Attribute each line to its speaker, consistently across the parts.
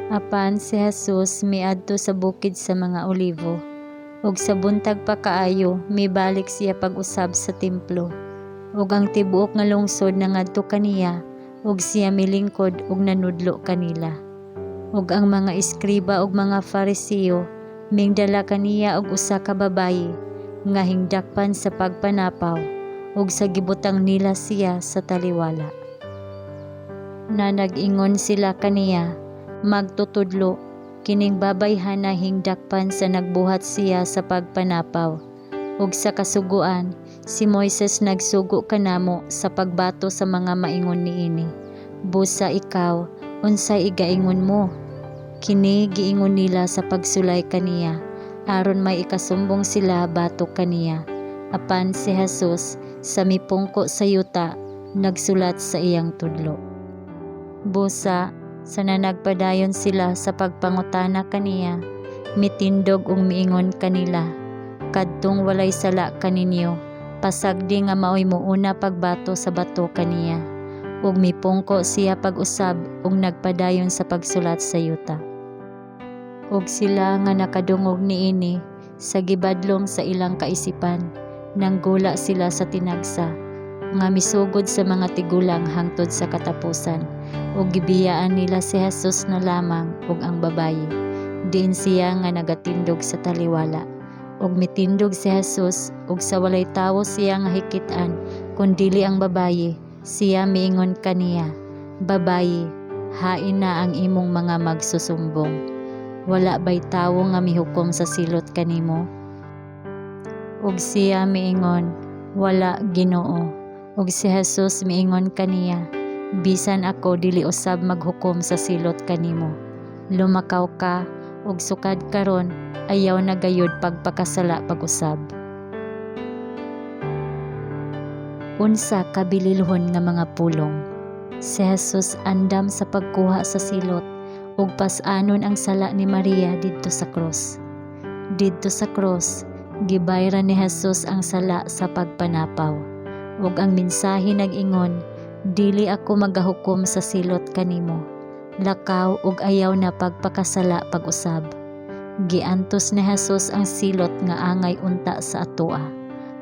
Speaker 1: Apan si Jesus miadto sa bukid sa mga Olivo. Ug sa buntag pa kaayo mibalik siya pag-usab sa templo. Ug ang tibuok nga lungsod nangadto kaniya ug siya milingkod ug nanudlo kanila. Ug ang mga eskriba ug mga Fariseo mingdala kaniya og usa ka babayi nga hingdakpan sa pagpanapaw ug sa gibutang nila siya sa taliwala. Na nag-ingon sila kaniya, "Magtutudlo, kining babayhana hingdakpan sa nagbuhat siya sa pagpanapaw. Ug sa kasuguan, si Moises nagsugo kanamo sa pagbato sa mga maingon niini. Busa ikaw, unsay igaingon mo?" Kini giingon nila sa pagsulay kaniya, aron may ikasumbong sila batok kaniya. Apan si Jesus, sa mipungko sa yuta, nagsulat sa iyang tudlo. Busa, sa nagpadayon sila sa pagpangutana kaniya, mitindog ug miingon kanila, "Kadtong walay sala kaninyo, pasagdi nga maoy mouna pagbato sa bato kaniya." Ug mipungko siya pag-usab ug nagpadayon sa pagsulat sa yuta. Ug sila nga nakadungog niini, sa gibadlong sa ilang kaisipan, nanggula sila sa tinagsa, nga misugod sa mga tigulang hangtod sa katapusan, ug gibiyaan nila si Jesus na lamang ug ang babayi, diin siya nga nagatindog sa taliwala. Ug mitindog si Jesus ug sa walay tawo siya nga hikit-an kun dili ang babayi, siya miingon kaniya, "Babayi, hain na ang imong mga magsusumbong? Wala bay tawo nga mihukom sa silot kanimo?" Ug siya miingon, "Wala, Ginoo." Ug si Jesus miingon kaniya, "Bisan ako dili usab maghukom sa silot kanimo. Lumakaw ka, ug sukad karon ayaw na gayud pagpakasala pag-usab." Unsa ka bililhon nga mga pulong! Si Jesus andam sa pagkuha sa silot ug pas-anon ang sala ni Maria didto sa krus. Didto sa krus, gibayran ni Jesus ang sala sa pagpanapaw. Ug ang mensahe nag-ingon, "Dili ako magahukom sa silot kanimo. Lakaw ug ayaw na pagpakasala pag-usab." Giantos ni Jesus ang silot nga angay unta sa atoa,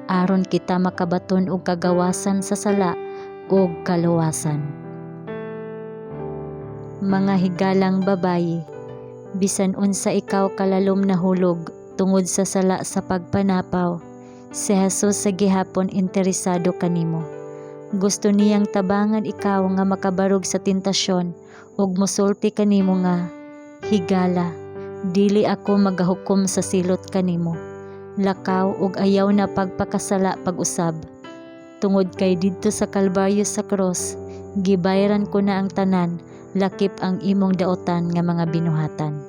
Speaker 1: aron kita makabaton og kagawasan sa sala ug kaluwasan. Mga higalang babayi, bisan unsa ikaw kalalom nahulog tungod sa sala sa pagpanapaw, si Jesus sa gihapon interesado kanimo. Gusto niyang tabangan ikaw nga makabarog sa tentasyon ug mosulti kanimo nga, "Higala, dili ako magahukom sa silot kanimo. Lakaw ug ayaw na pagpakasala pag-usab. Tungod kay didto sa Kalbaryo sa krus, gibayran ko na ang tanan, lakip ang imong daotan nga mga binuhatan."